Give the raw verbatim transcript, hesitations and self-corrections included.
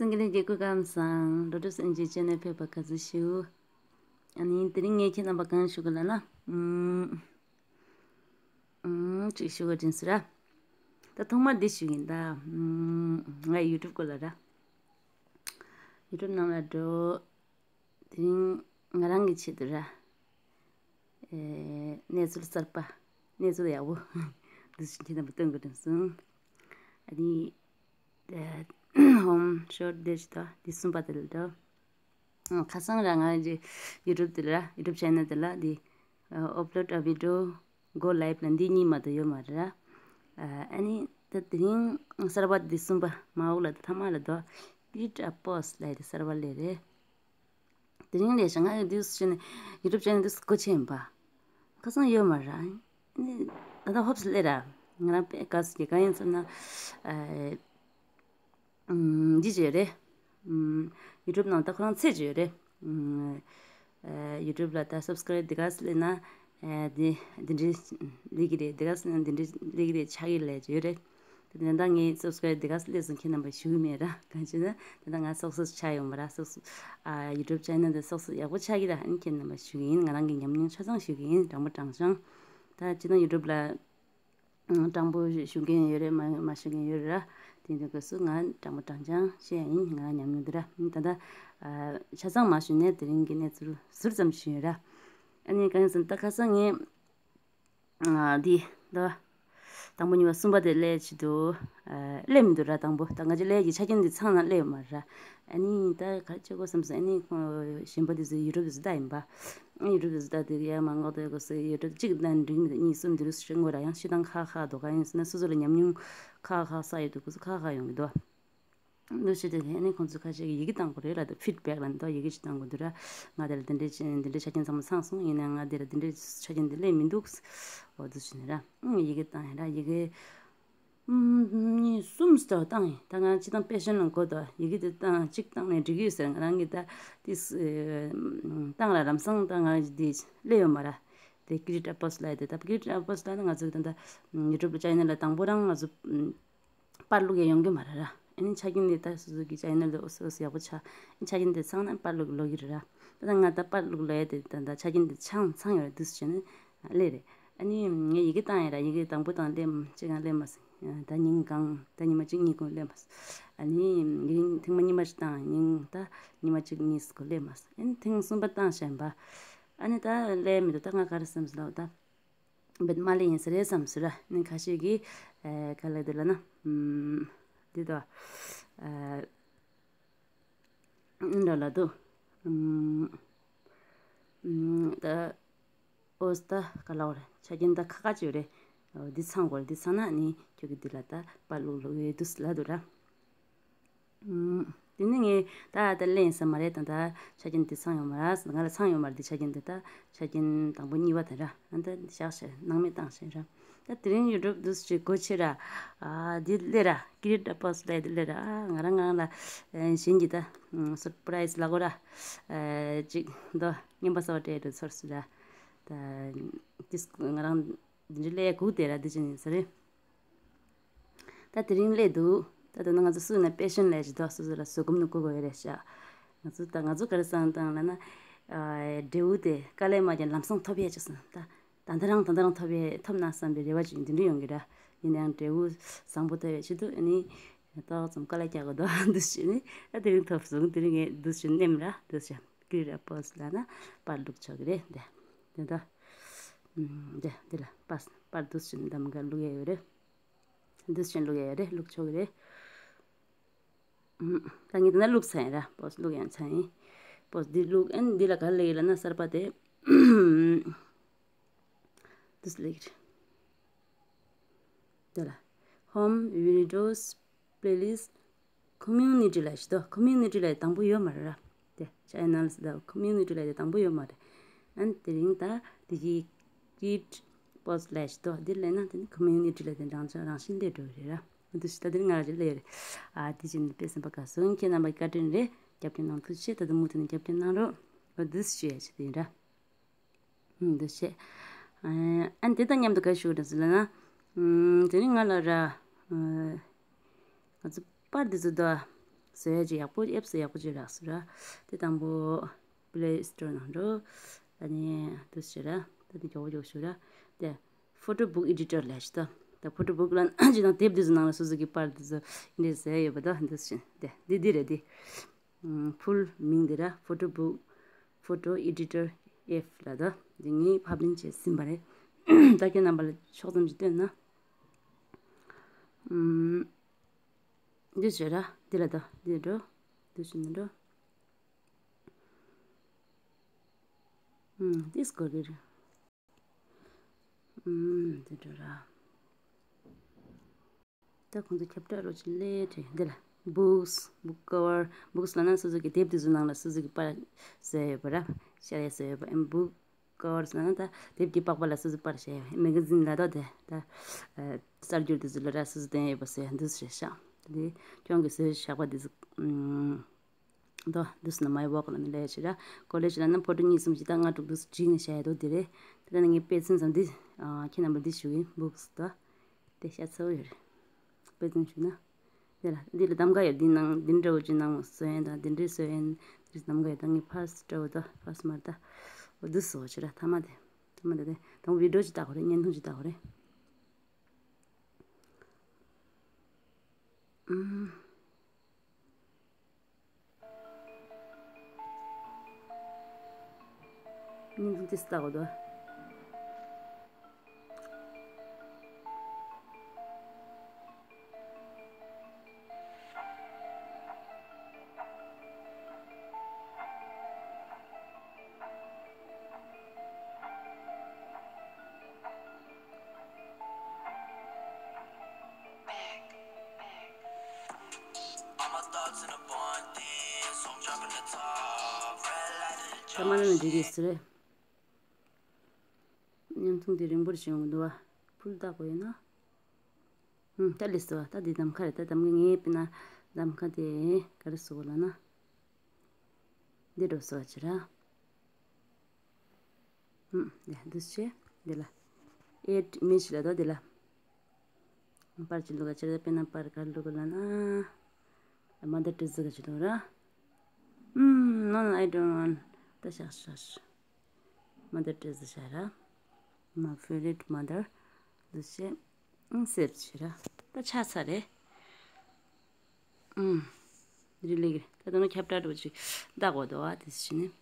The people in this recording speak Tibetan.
སངས་རྒྱས་ལས་རྒྱལ་ཀུན་ཁམས་བཟང་། འགྲོ་དྲུག་སེམས་ཀྱི་སྤྱན་ནས་ཕེབས་པ་ག་ཚོད་ཞུ། ཨ་ནི་དེ་རིང་ངས་ཁྱེད་རྣམ་པ་གང་ཞུ་གི་ལ་ན། ཨུམ། ཨུམ། ཅིག་ཞུ་བ་དྲན་སོང་ར། ད་ཐོག་མར་འདི་ཞུ་ཡིན་ད། ཨུམ། ང་ཡུ་ཊུབ་སྐོར་ལ་ར། ཡུ་ཊུབ་ནང་ལ་འགྲོ། དེ་རིང་ང་རང་གི་ཆེད་དུ་ར། ཨེ། གནས་ཚུལ་གསར་པ། གནས་ཚུལ་ཡག་པོ། འདི་ཞིག་ཁྱེད་རྣམ་པ་སྟོན་དགོས་དྲན་སོང་། ཨ་ནི། ཧོམ་ཤོར་དེ་ཞིག་དང་འདི་གསུམ་པ་དེ་ལ་འགྲོ། ཁ་སང་ར་ང་གི་ཡུ་ཊུབ་དེ་ལ་ར། ཡུ་ཊུབ་ཆེ་ནལ་དེ་ལ་འདི། ཨ། upload a video, go live ལ་འདི་གཉིས་མ་གཏོགས་ཡོད་མ་རེད་ར། ཨ་ནི་ད་དེ་རིང་གསར་པ་འདི་གསུམ་པ་མ་འོག་ལ་ད་ཐ་མ་ལ་དོ། Create a post ལབ་དེ་གསར་པ་ལས་རེད། དེ་རིང་ལས་བྱ་ང་ཡི་འདུག་ཟེར་ནས་ཡུ་ཊུབ་ཆེ་ནལ་འདུག་སྒོ་ཕྱེ་ཡིན་པ། ཁ་སང་ཡོད་མ་ར། ཨ་ནི་ད་ལྟ་ཧོབ་སི་ལས་ར། ང་རང་དཔེ་དགའ་སི་གི་གང་ཡིན་ཟེར་ན། ཨ། ཨུམ། འདི་བྱས་རེད། ཨུམ། ཡུ་ཊུབ་ནང་ད་ཁོ་རང་ཚད་བྱས་རེད། ཨུམ། ཨ། ཡུ་ཊུབ་ལ་ད་སབ་སི་ཀ་རེབ་འདི་ག་སི་ལས་ན། ཨ། འདི་འདི་འདྲའི་ལས་ཀྱི་རེད། འདི་ག་སི་ལས་ན་འདི་འདྲའི་ལས་ཀྱི་རེད། ཆགས་ཀྱི་ལས་བྱས་རེད། དེ་ནས་ད་ངས་སབ་སི་ཀ་རེབ་འདི་ག་སི་ལས་སོང་ཁྱེད་རྣམ་པ་ཞུ་གི་མེད་ར། གང་བྱས་ན་ད་ལྟ་ང་སོགས་སོགས་ཆགས་ཡོང་བ་ར། སོགས་སོགས། ཨ། ཡུ་ཊུབ་ཆེ་ནལ་འདི་སོགས་སོགས་ཡག་པོ་ཆགས་ཀྱི་ར། ཨ་ནི་ཁྱེད་རྣམ་པ་ཞུ་གི་ཡིན། ང་རང་གི་ཉམས་མྱོང་ཆ་ཚང་ཞུ་གི་ཡིན། དྲང་པོ་དྲང་རྐྱང་། ད་སྤྱིར་བཏང་ཡུ་ཊུབ་ལ། ཨང་། དྲང་པོ་ཞུ་མཁན་ཡོད་རེད། མ་མ་ཞུ་མཁན་ཡོད་རེད་ར། དེ་འདྲ་གི་སུ་ང་དྲང་པོ་དྲང་རྐྱང་བཤད་ཡིན། ང་རང་ཉམས་མྱོང་འདི་ར། ད་ལྟ། ཨ། ཆ་ཚང་མ་ཞུས་ནས་དེ་རིང་གི་གནས་ཚུལ་ཟུར་ཙམ་ཞུས་ཡོད་ར། ཨ་ནི་གང་ཡིན་ཟེར་ན་ད་ཁ་སང་ངས། ཨ། འདི་ད་དང་པོ་གཉིས་པ་གསུམ་པ་དེ་སླེབས་ཆེད་དུ། ཨ། སླེབས་མི་འདུག་ར། དང་པོ་ད་ང་ཚོ་སླེབས་ཀྱི་ཆ་རྐྱེན་འདི་ཚང་ན་སླེབས་ཡོད་མ་རེད་ར། ཨ་ནི་ད་ག་རེ་བྱེད་དགོས་བསམ་སོང་། ཨ་ནི་ཁོང་གཞན་པ་དེ་ཚོ་ཡུ་ཊུབ་དེ་ཚོ་ད་ཡིན་པ། ཡུ་ཊུབ་དེ་ཚོ་ད་དེ་ཡར་མར་སྔོག་དེ་དགོས་སོ། ཡུ་ཊུབ་གཅིག་ད་འགྲིག་མི་འདུག་གཉིས་གསུམ་དེ་རུ་སུ་ངོ་ར་ཡང་ཤི་སྟངས་ཁག་ཁག་འདུག་གང་ཡིན་ཟེར་ན་སོ་སོ་ལ་ཉམས་མྱོང་ཁག་ཁག་བསགས་ཡོད་འདུག་ཁོ་ཚོ་ཁག་ཁག་ཡོང་གི་འདུག་འདུག་ཞུ་དེ་ཨ་ནི་ཁོང་ཚོ་ཁ་ཤས་ཀྱིས་ཡི་གེ་བཏང་དགོས་རེད་ལ། ད་ཕིཌ་བེག་ལ་འདུག་ཡི་གེ་ཅིག་བཏང་དགོས་འདུག་ར། ང་དེ་ལ་འདི་འདྲའི་ཆ་འདི་འདྲའི་ཆ་རྐྱེན་ཚང་མ་ཚང་སོང་། ཡིན་ནའང་ང་དེ་ལ་འདི་འདྲའི་ཆ་རྐྱེན་འདི་སླེབས་མི་འདུག་འོ་འདུག་ཞུ་ནི་ར། ཨང་། ཡི་གེ་བཏང་ཡིན་ར། ཡི་གེ་གཉིས་གསུམ་ཙམ་བཏང་ཡིན། ད་ང་སྤྱིར་བཏང་པེ་ཤན་ལ་གོ་དོ། ཡི་གེ་དེ་བཏང་གཅིག་བཏང་ནས་འགྲིག་གི་ཡོད་ཟེར། ང་རང་གིས་ད་དེ་བཏང་ལ་ལམ་སང་ད་ང་འདི་སླེབས་ཡོད་མ་ར། དེ་Create a post ལབ་དེ། ད་Create a post ལབ་ན་ང་ཚོ་ད་ལྟ་ཡུ་ཊུབ་ལ་ཆེ་ནལ་ལ་དང་པོ་རང་ང་ཚོ་པར་བླུག་ཡ་ཡོང་གི་མ་རེད་ར། ཨ་ནི་ཆ་རྐྱེན་དེ་ད་སོ་སོ་གི་ཆེ་ནལ་དེ་འོ་སོ་སོ་ཡག་པོ་ཆགས། ཨ་ནི་ཆ་རྐྱེན་དེ་ཚང་ན་པར་བླུག་ལོག་གི་རེད་ར། ད་ལྟ་ང་ད་པར་བླུག་ལོག་ཡ་དེ་ད་ད་ཆ་རྐྱེན་དེ་ཚང་ཚང་ཡོད་རེད། འདུག་སེ་བྱས་ནས་སླེབས་རེད། ཨ་ནི་ངས་ཡི་གེ་བཏང་ཡ་ར། ཡི་གེ་དང་པོ་དང་སླེབས་གཅིག་གང་སླེབས་མ་སོང་། ད་ཉིན་གང་ད་ཉི་མ་གཅིག་གཉིས་གོང་སླེབས་མ་སོང་། ཨ་ནི་ཡི་གེ་ཐེངས་མ་གཉིས་མ་ཞིག་བཏང་ཉིན་ད་ཉི་མ་གཅིག་གཉིས་གོང་སླེབས་མ་སོང་། ཨ་ནི་ཐེངས་གསུམ་པ་བཏང་བཞག་ཡིན་པ། ཨ་ནི་ད་སླེབས་མི་འདུག་ད་ང་ག་རེ་བསམ་སོང་ལབ་ད། བེད་མ་ལེ་ཡིན་ས་རེད་བསམ་སོང་ར། ནི་ཁ་ཤས་ཀྱིས་ཨ་ག་ལབ་འདུག་ལབ་ན། ཨམ། འདི་དོ། ཨ། འདྲ་ལབ་འདུག་ཨམ། ཨམ། ད་ཨོ་ད་ག་ལབ་རེད། ཆ་རྐྱེན་ད་ཁག་ཁག་ཅིག་ཡོད་རེད། འོ་འདི་ཚང་དགོས་རེད། འདི་ཚང་ན་ནི་ཁྱོད་ཀྱི་འདི་ལ་ད་པར་བླུག་ལོག་ཡོད་འདུག་ལབ་འདུག་ར། ཨུམ། དེ་ནི་ངས་ད་ད་ལེན་ས་མ་རེད། ད་ད་ཆ་རྐྱེན་དེ་ཚང་ཡོད་མ་རེད། ང་ལ་ཚང་ཡོད་མ་རེད། དེ་ཆ་རྐྱེན་དེ་ད་ཆ་རྐྱེན་དང་པོ་གཉིས་པ་དེ་ར། ཨ་ད་བཞག་བྱས་སྣང་མེད་བཏང་བྱས་ར། ད་དེ་རིང་ཡུ་ཊུབ་འདུག་སེ་སྒོ་ཕྱེ་ར། ཨ་འདི་སླེབས་ར། Create a post ལབ་དེ་སླེབས་ར། ཨ་ང་རང་ང་རང་ལ་ཨ་གཞན་གྱིས་ད་སར་པ་རའི་སི་ལབ་དགོས་ར། ཨ་ཅིག་འདོ་རྔན་པ་གསར་པ་སྤྲད་འགྲོ་ཚར་སོང་ར། ད་དེ་ང་རང་འདི་འདྲ་སླེབས་ཡ་སྒུག་བསྡད་ར། འདི་ཅི་ཡིན་ས་རེད། ད་དེ་རིང་སླེབས་འདུག་ད་དེ་ནི་ང་ཚོ་སུ་ཡིན་ན་པེ་ཤན་ལབ་ཅིག་འདུག་སོ་སོ་ལ་བཟོད་སྒོམ་ནི་དགོས་དགོས་ཡོད་རེད་ཤག་ང་ཚོ་ད་ང་ཚོ་ག་རེ་བསམ་བཏང་ལབ་ན། ཨ་འབྲས་བུ་དེ་དཀའ་ལས་མ་བརྒྱབ་ལམ་སང་ཐོབ་ཡས་ཅིག་བསམ། ད་ད་ད་རང་ད་ད་རང་ཐོབ་ཡས་ཐོབ་ན་བསམ་པའི་རེ་བ་ཅིག་འདི་འདྲ་ཡོང་གི་ར། ཡིན་ནའང་འབྲས་བུ་བཟང་པོ་ཐོབ་ཡས་ཆེད་དུ་ཨ་ནི་ཏོག་ཙམ་དཀའ་ལས་རྒྱག་དགོས་འདུག་འདུག་སེ་ནི་ད་དེ་རིང་ཐོབ་སོང་། དེ་རིང་ངས་འདུག་སེ་མནན་ར། འདུག་སེ། Create a post ལབ་ན་པར་བླུག་ཆོག་གི་རེད། འདི་འདི་འདྲ། ཨམ། འདི་འདི་ལ་པར་པར་འདུག་སེ་འདམ་ག་བླུག་ཡ་ཡོད་རེད། འདུག་སེ་བླུག་ཡ་ཡོད་རེད། བླུག་ཆོག་གི་རེད། ཨམ། ད་ངས་འདི་ན་བླུག་ཚར་ཡིན་ར། པོ་སི་ཊི་བླུག་ཡང་ཚར་ཡིན། པོ་སི་ཊི་འདི་བླུག་ཨན་འདི་ལ་ག་རེ་ལབ་ཡོད་ལབ་ན་གསར་པ་དེ། འདུག་སེ་ལབ་ཀྱི་རེད། དེ་ལ་Home, Videos, Playlist, Community ལབ་ཞིག་འདུག Community ལབ་དང་པོ་ཡོད་མ་རེད་ར། དེ་Channels དང་Community ལབ་དེ་དང་པོ་ཡོད་མ་རེད། ཨ་ནི་དེ་རིང་ད་དེ་གི་Create Post ལབ་ཞིག་འདུག་འདི་ལབ་ན་དེ་ནི་Community ལབ་དེ་རང་ཅག་རང་བཞིན་ལས་འགྲོ་གི་རེད་ར། འདུག་ཞིག་ད་དེ་རིང་ང་ལ་ཅིག་སླེབས་ཡོད་རེད། ཨ་དེ་ཅིག་ནི་དཔེ་སེམས་པ་དགའ་སོང་། ཁྱེད་རྣམ་པ་བཀའ་དྲིན་རེད། རྒྱབ་སྐྱོར་གནང་ཐུགས་རྗེ་ཆེ། ད་དུང་མུ་མཐུད་ནས་རྒྱབ་སྐྱོར་གནང་རོགས། འོ་འདུག་ཞུ་ཡ་ཅིག་དེ་ཡིན་ར། ཨུམ། འདུག་བྱས། ཨ་ནི་དེ་དང་མཉམ་དུ་ག་རེ་ཞུ་དགོས་རེད་ཟེར་ལབ་ན། ཨུམ། དེ་རིང་ང་ལ་ར། ཨ་ང་ཚོ་པར་འདི་ཚོ་འདུག་ཨ། བཟོ་ཡ་ཅིག་ཡག་པོ། ཨེབ་སུ་ཡག་པོ་ཅིག་རག་སོང་ར། དེ་དང་པོ་Play Store ནང་འགྲོ། ཨ་ནི་འདུག་སེ་ར། ད་དེ་མགྱོགས་པོ་མགྱོགས་པོ་ཞུ་ར། དེ་Photo Book Editor ལབ་ཡ་ཞིག་འདུག་ད་Photo Book ལབ་ན་ཅིག་དང་དེབ་དེ་ཚོ་ནང་ལ་སོ་སོ་གི་པར་དེ་ཚོ་འདི་འདྲ་བཟོ་ཡ་ཡོད་པ། ད་འདུག་སེ་དེ་འདི་འདི་རེད། དེ་ཕུལ་མིང་དེ་ར། Photo Book Photo Editor F ལབ་འདུག་དེ་ངས་ཕབ་ལེན་བྱས་ཟིན་པ་རེད། ད་ཁྱེད་རྣམ་པ་ལ་ཕྱོགས་ཙམ་ཅིག་སྟོན་ན། ཨམ། འདི་བྱོས་ར། འདི་ལ་ད་འདི་འགྲོ། འདི་བྱོས་ནས་འགྲོ། ཨམ། འདི་སྐོར་གྱི་རེད། ཨམ། འདི་འགྲོ་ར། ད་ཁོང་ཚོ་ཁྱབ་བསྒྲགས་རོགས་ཅིག་སླེབས་དུས་འདི་ལ་Books, Book Cover, Books ལབ་ན་སོ་སོ་གི་དེབ་དེ་ཚོ་ནང་ལ་སོ་སོ་གི་པར་བཟོས་ཡོད་པ་ར། ཤར་ཡ་བཟོས་ཡོད་པ། ཨེམ། Book Covers ལབ་ན་ད་དེབ་ཀྱི་པགས་པ་ལ་སོ་སོ་པར་བྱས་ཡོད། མེ་ག་ཛིན་ལ་ད་དེ་ད་ཨ་གསར་འགྱུར་དེ་ཚོ་ལ་ར་སོ་སོ་བསྟན་ཡོད་པ་བཟོས་འདུག་སེ་བཞག་དེ་ཁྱོད་ཀྱིས་བཟོས་བཞག་པ་དེ་ཚོ། ཨམ། ད་འདུག་སེ་ན་My Work ལབ་ནས་ལས་བྱེད་ར། College ལབ་ན་ཕོ་ཊོ་གཉིས་གསུམ་ཞིག་ད་ལྔ་དྲུག་འདུག་སེ་བསྒྲིགས་ནས་བཞག་ཡ་འདུག་དེ་རེད། དེ་ལ་ནི་ངས་དཔེ་མཚོན་ཙམ་འདི། ཨ། ཁྱེད་རྣམ་པར་འདི་ཞུ་གི་ཡིན། Books ད་དེ་ཤ་ཚ་བོ་ཡོད་རེད། དཔེ་མཚོན་ཞུ་ན། དེ་ལ་འདི་ལ་གདམ་ག་ཡོད། འདི་ནང་འདི་འདྲ་བོ་ཅིག་ནང་བཟོ་ཡ་དང་འདི་འདྲའི་བཟོ་ཡ་འདི་གདམ་ག་ཡོད། ད་ངས་ཕར་སི་འདྲ་བོ་ད་ཕར་སི་མར་ད་འོ་འདུག་སེ་བྱེད་ར། ཐ་མ་དེ་ཐ་མ་དེ་དེ་དང་བི་ཌི་ཡོ་ཅིག་ལྟ་དགོས་རེད། བརྙན་ཐུང་ཅིག་ལྟ་དགོས་རེད། ཨུམ། བརྙན་ཐུང་ཏོག་ཙམ་ལྟ་དགོས་འདུག་ད་མ་ནི་འགྲིག་གི་ཟེར། བརྙན་ཐུང་དེ་རིང་པོར་བྱུང་འདུག་བ། ཕུལ་བཏགས་པ་ཡིན་ན། ཧུམ། ད་ལས་སོ། ད་འདི་གདམ་ཁ་རེད། ད་གདམ་ག་ངས་དཔེར་ན་གདམ་ཁ་དེ་ག་རེ་བཟོ་དགོས་ལབ་ན། འདི་འདྲ་བཟོ་བྱེད་ར། ཧུམ། འདི་འདུག་སེ་འདི་ལ་Add Image ལབ་དོ། འདི་ལ་པར་ཅིག་བླུག་ག་བྱེད་ར། དཔེར་ན་པར་ག་རེ་བླུག་དགོས་ལབ་ན། Mother Teresa ག་བྱེད་དོ་ར། ཧུམ། No, no, I don't want. ད་བཞག་བཞག Mother Teresa བཞག་ར། My favorite mother. འདུག་སེ། ཨང་། སེབ་བྱེད་ར། ད་ཆགས་ཚར་རེད། ཨང་། རི་ལིག་རེད། ད་དོ་ནི་ཁྱབ་བསྒྲགས་འདྲ་བོ་ཅིག་བཏགས་དགོས་འདུག་བ། དེ་བྱས་ནས་